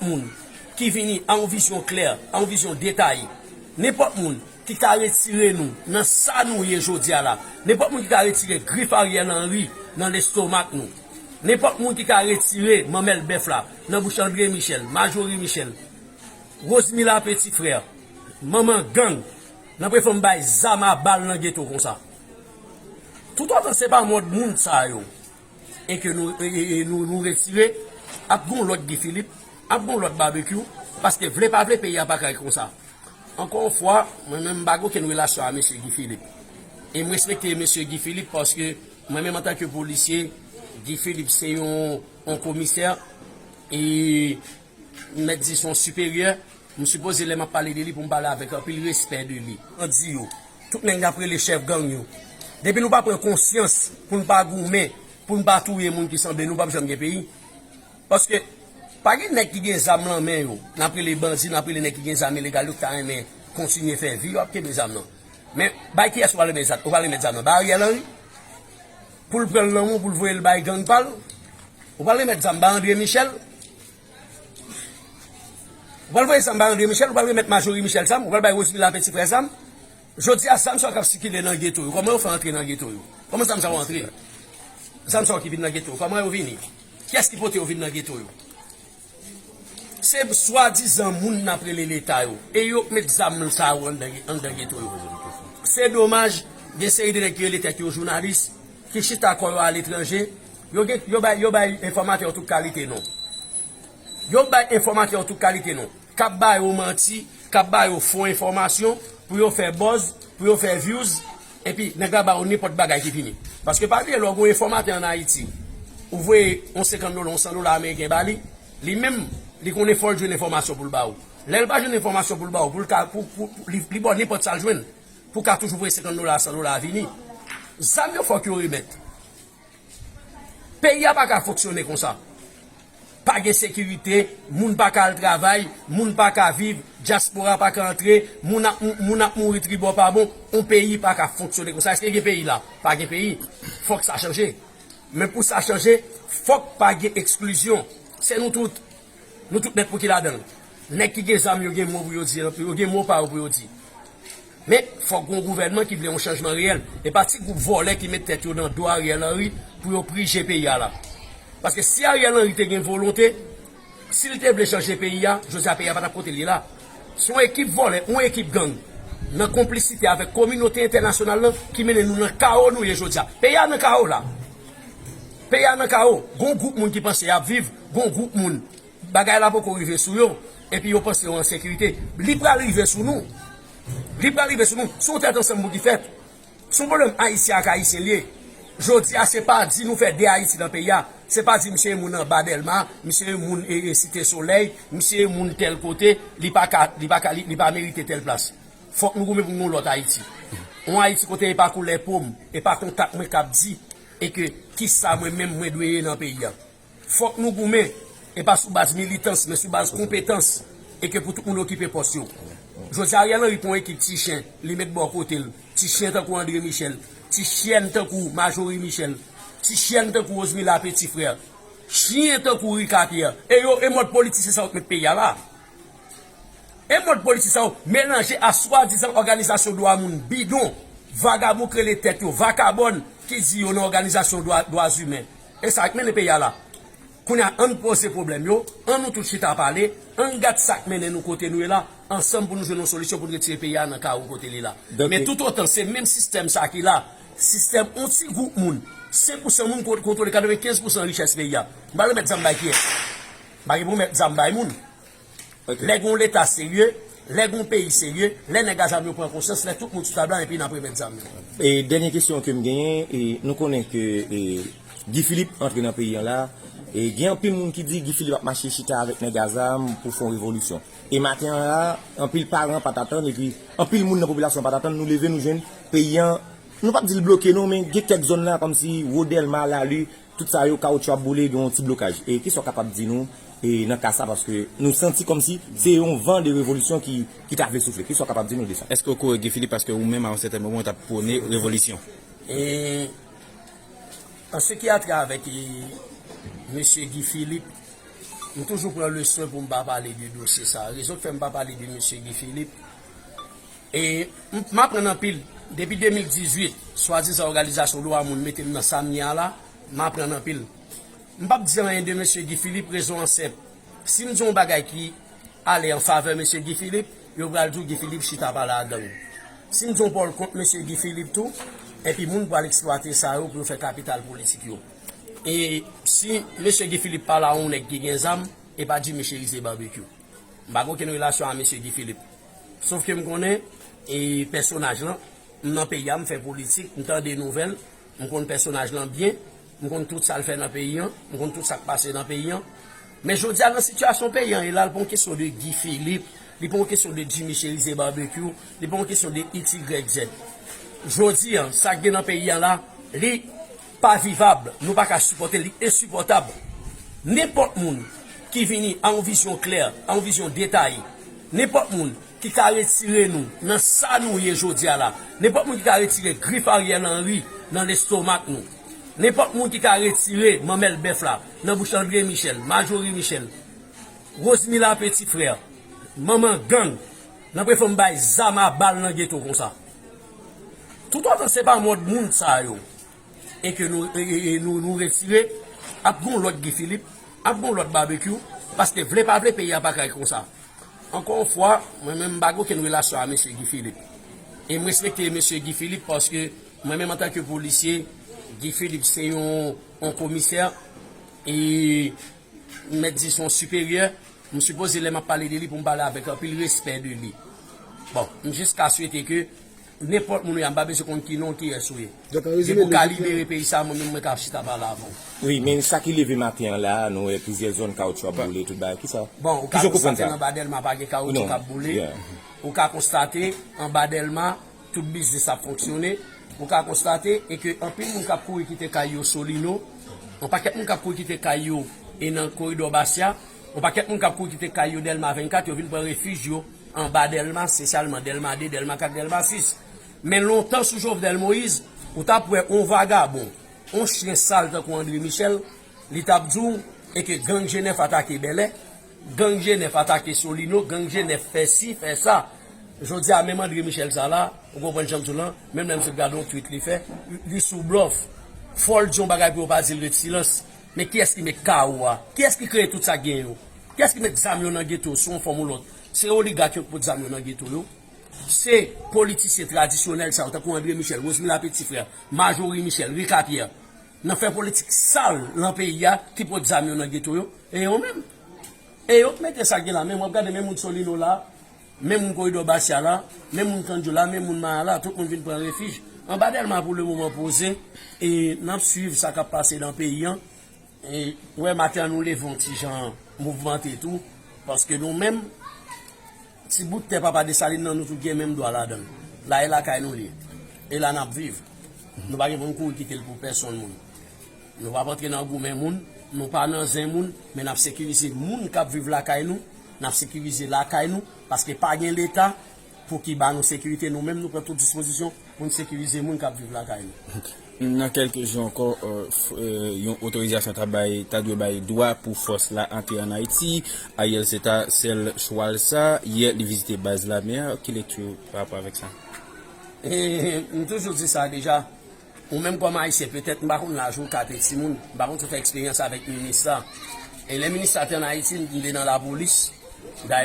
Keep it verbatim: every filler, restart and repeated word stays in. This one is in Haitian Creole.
moun ki vini a yon vizyon klè, a yon vizyon detaye. Nenpòt moun ki ka retire nou nan sa nou ye jodi a la. Nenpòt moun ki ka retire grif Ariel Henry nan lestomak nou. Nenpòt moun ki ka retire manmèl bèf la nan bouch André Michel, Majorie Michel, Rosemila Petit Frère, manman gang, nan prefanm bay zam a bal nan geto konsa. Toutotan se pa mòd moun sa yo e ke nou, e, e, e nou, nou retire, ap gon lòt Guy Philippe, ap gon lòt Babekyou, paske vle pa vle peyi a pa ka konsa. Ankò yon fwa, mwen menm m pa gen okenn relasyon a mesye Guy Philippe. E m respekte mesye Guy Philippe paske mwen menm antanke polisye, Guy Philippe se yon, yon komisè e mèt di se yon siperyè, m sipoze lè m ap pale de li pou m pale avèk anpil respè de li. Bandi yo, tout nèg n ap rele chèf gang yo. Depi nou pa pran konsyans pou n pa goumen, pou n pa touye moun ki sanble nou, p ap janm gen peyi. Paske pa gen nèg ki gen zam nan men yo, n ap rele bandi, n ap rele nèg ki gen zam ilegal yo ki ta renmen kontinye fè vi yo ap kenbe zam nan. Men bay kiyès ou pral remèt zam? Ou pral remèt zam nan bay Ariel Henry? Pou l pran l nan men w, pou l voye l bay gang pa l? Ou pral remèt zam bay André Michel? Ou pral voye zam bay André Michel, ou pral remèt Majorie Michel zam, ou pral bay Rosemila Petit Frère zam. Jodi a, zam sa yo k ap sikile nan geto yo, kòman yo fè antre nan geto yo? Kòman zam sa yo antre? Zam sa yo ki vin nan geto yo, kòman yo vini? Kiyès ki pote yo vin nan geto yo? Se swadizan moun n ap rele Leta yo, e yo k met zam sa yo anndan, anndan geto yo. Se domaj, gen seri de nèg ki rele tèt yo jounalis, ki chita kò yo aletranje, yo gen, yo bay, yo bay enfòmatè yo tout kalite non. Yo bay enfòmatè yo tout kalite non. K ap ba yo manti, k ap ba yo fo enfòmasyon pou yo fè buzz, pou yo fè views, epi nèg la ba yo nenpòt bagay ki vini. Paske pa bliye, lè w gen yon enfòmatè ann Ayiti, ou voye yon senkant dola, yon san dola ameriken ba li, li menm, li konnen fò l jwenn enfòmasyon pou l ba ou. Lè l pa jwenn enfòmasyon pou l ba ou, pou l ka, pou, pou, pou li, li ba w nenpòt sa l jwenn, pou w ka toujou voye senkant dola, san dola a vini. Zam yo fòk yo remèt. Peyi a pa ka fonksyone konsa. Pa gen sekirite, moun pa ka al travay, moun pa ka viv, dyaspora pa ka antre, moun ap, moun ap mouri tribò pa bon, yon peyi pa ka fonksyone konsa. Èske gen peyi la? Pa gen peyi. Fòk sa chanje. Men pou sa chanje, fòk pa gen eksklizyon. Se nou tout. Nou tout nèt pou ki ladan l. Nèg ki gen zam yo gen mo pou yo di, yo gen mo pa yo pou yo di. Men, fòk gon gouvènman ki vle yon chanjman reyèl. E pa ti gwoup vòlè ki met tèt yo nan do Ariel Henry pou yo prije peyi a la. Paske si Ariel Henry te gen volonte, si l te vle chanje peyi a, jodi a peyi a pa t ap kote l ye la. Se yon ekip vòlè, yon ekip gang, nan konplisite avèk kominote entènasyonal lan ki mennen nou nan kawo nou ye jodi a. Peyi a nan kawo la. Peyi a nan kawo. Gon gwoup moun ki panse y ap viv, gon gwoup moun bagay la poko rive sou yo, epi yo panse yo an sekirite. Li pral rive sou nou. Li pral rive sou nou. Se yon tèt ansanm pou ki fèt. Se yon pwoblèm Ayisyen ak Ayisyen l ye. Jodi a, se pa di nou fè de Ayiti nan peyi a. Se pa di misye e moun anba Dèlma, misye e moun e, e Site Solèy, misye e moun tèl kote, li pa ka, li pa ka, li, li pa merite tèl plas. Fòk nou goumen pou nou yon lòt Ayiti. Yon Ayiti kote e pa koulè po m, e pa kontak mwen k ap di, e ke kisa mwen menm mwen dwe ye nan peyi a. Fòk nou goumen, e pa sou baz militans, men sou baz konpetans, e ke pou tout moun okipe pòs yo. Jodi a, Ariel Henry pran yon ekip ti chen, li met bò kote l. Ti chen tankou André Michel, ti chyèn tankou Majorie Michel, ti chyèn tankou Rosemila Petit Frère, chen tankou Ricard Pierre. E yo, e mòd politisyen sa yo k met peyi a la. E mòd politik sa yo melanje a swadizan òganizasyon dwa moun bidon, vagabon k rele tèt yo vakabòn, ki di yo nan òganizasyon dwa, dwa imen. E sa k mennen peyi a la. Kounye a, ann poze pwoblèm yo, ann nou tout chita pale, ann gad sa k mennen nou kote nou ye la, ansanm pou nou jwenn yon solisyon pou n retire peyi a nan kawo kote li la. Men toutotan se menm sistèm sa ki la, sistèm yon ti gwoup moun, senk pousan moun ko-, kontwole katrevenkenz pousan richès peyi a. M pral remèt zam bay kiyès? M pa gen pou m remèt zam bay moun. Lè gen yon Leta serye, lè gen yon peyi serye, lè nèg a zam yo pran konsyans, lè tout moun sou tab la, epi n ap remèt zam yo. E dènye kesyon ke m genyen, e nou konnen ke, e, Guy Philippe antre nan peyi an la, e gen anpil moun ki di Guy Philippe ap mache chita avèk nèg a zam pou fè yon revolisyon. E maten an la, anpil paran pa t atann, epi anpil moun nan popilasyon pa t atann, nou leve, nou jwenn peyi an, nou p ap di l bloke non, men gen kèk zòn la, kòmsi Wo Dèlma, Lali, tout sa yo, kawotchou ap boule, gen yon ti blokaj. E kisa w kapab di nou, e nan ka sa, paske nou santi kòmsi se yon van de revolisyon ki, ki ta vle soufle. Kisa w kapab di nou de sa? Èske w kouri Guy Philippe paske ou menm, a yon sètèn moman, w t ap pwone revolisyon? E, an se ki a travè ke mesye Guy Philippe, M toujou pran le swen pou m pa pale de dosye sa. Rezon k fè m pa pale de mesye Guy Philippe, e m, m aprann anpil. Depi de mil dizuit, swadizan òganizasyon dwa moun mete m nan sa m ye a la, m aprann anpil. M p ap di anyen de mesye Guy Philippe, rezon an senp. Si m di yon bagay ki ale an favè mesye Guy Philippe, yo pral di w Guy Philippe chita pale a gang. Si m di yon pawòl kont mesye Guy Philippe tou, epi moun pral eksplwate sa yo pou yo fè kapital politik yo. E si mesye Guy Philippe pale a yon nèg ki gen zam, e pa Jimmy Chérizier Barbecue. M pa gen okenn relasyon a mesye Guy Philippe. Sof ke m konnen, e, pèsonaj lan, m nan peyi a, m fè politik, m tande nouvèl, m konn pèsonaj lan byen, m konn tout sa l fè nan peyi an, m konn tout sa k pase nan peyi an. Men jodi a, nan sitiyasyon peyi an ye la, li pa yon kesyon de Guy Philippe, li pa yon kesyon de Jimmy Chérizier Barbecue, li pa yon kesyon de X Y Z. Jodi a, sa k gen nan peyi an la, li pa vivab, nou pa ka sipòte l, li ensipòtab. Nenpòt moun ki vini a yon vizyon klè, a yon vizyon detaye, nenpòt moun ki ka retire nou nan sa nou ye jodi a la, nenpòt moun ki ka retire grif Ariel Henry nan lestomak nou, nenpòt moun ki ka retire manmèl bèf la nan bouch André Michel, Marjorie Michel, Rosemila Petit Frère, manman gang, nan prefe m bay zam a bal nan geto konsa. Toutotan se pa mòd moun sa yo e ke nou, e, e, e nou, nou retire, ap gon lòt Guy Philippe, ap gon lòt Barbecue, paske vle pa vle, peyi a pa kay konsa. Ankò yon fwa, mwen menm m pa gen okenn relasyon a mesye Guy Philippe. E m respekte mesye Guy Philippe paske mwen menm antanke polisye, Guy Philippe se yon, yon komisè, e m mèt di se yon siperyè, m sipoze lè m ap pale de li pou m pale avèk anpil respè de li. Bon, m jis ka swete ke nenpòt moun ou ye a, m pa bezwen konn ki non, kiyès ou ye. Donk, an rezime, depi w ka libere peyi sa, mwen menm mwen ka chita pale avè w. Wi, men sa ki leve maten an la, nou wè plizyè zòn kawoutchou ap boule, tout bagay. Kisa? Bon, ou ka konstate nan ba Dèlma pa gen kawoutchou k ap boule. Ou ka konstate anba Dèlma, tout biznis ap fonksyone. Ou ka konstate e ke anpil moun k ap kouri kite kay yo Solino, yon pakèt moun k ap kouri kite kay yo e nan koridò Basya, yon pakèt moun k ap kouri kite kay yo Dèlma vennkat, yo vin pran refij yo anba Dèlma, espesyalman Dèlma de, Dèlma kat, Dèlma sis. Men lontan sou Jovenel Moïse, ou t ap wè yon vagabon, yon chen sal tankou André Michel, li t ap di w e ke gang G nèf atake Bèlè, gang G nèf atake Solino, gang G nèf fè si, fè sa. Jodi a, menm André Michel sa la, ou konprann jan m di w lan, menm lè m sot gade yon tweet li fè, li sou blòf. Fò l di yon bagay pou yo pa di l ret silans. Men kiyès ki met kawo a? Kiyès ki kreye tout sa k gen yo? Kiyès ki met zam yo nan geto sou yon fòm ou lòt? Se oligak yo k pot zam yo nan geto yo. Se politisyen tradisyonèl sa yo, tankou André Michel, Rosemila Petit Frère, Marjorie Michel, Rica Pierre, nan fè politik sal nan peyi a, ki pot zam yo nan geto yo. E yo menm, e yo k mete sa k gen la. Men w ap gade, menm moun Solino la, menm moun koridò Basya la, menm moun Kandjo la, menm moun Maya la, tout moun vin pran refij anba Dèlma pou le moman poze. E n ap swiv sa k ap pase nan peyi an. E, ou wè, maten an nou leve yon ti jan mouvmante tou, paske nou menm, ti bout tè Papa Desalin nan, nou tout gen menm dwa ladan l. La e lakay nou li ye. E la n ap viv. Nou pa gen pou n kouri kite l pou pèsonn moun. Nou p ap antre nan goumen moun, nou pa nan zen moun, men n ap sekirize moun k ap viv lakay nou, n ap sekirize lakay nou, paske pa gen Leta pou ki ba nou sekirite, nou menm nou pran tout dispozisyon pou n sekirize moun k ap viv lakay nou. Nan kèlke jou ankò, euh, f-, euh, yon otorizasyon ta bay, ta dwe bay dwa pou fòs la antre ann Ayiti. Ariel se ta sèl chwa l sa. Yè, li vizite baz lame a. Ki lekti w pa rapò avèk sa? E, m toujou di sa deja. Ou menm kòm Ayisyen, petèt, m pa konn laj ou, w ka te timoun. M pa konn si w fè eksperyans avèk minis la. E lè minis la te ann Ayiti, m te nan lapolis. Dayè,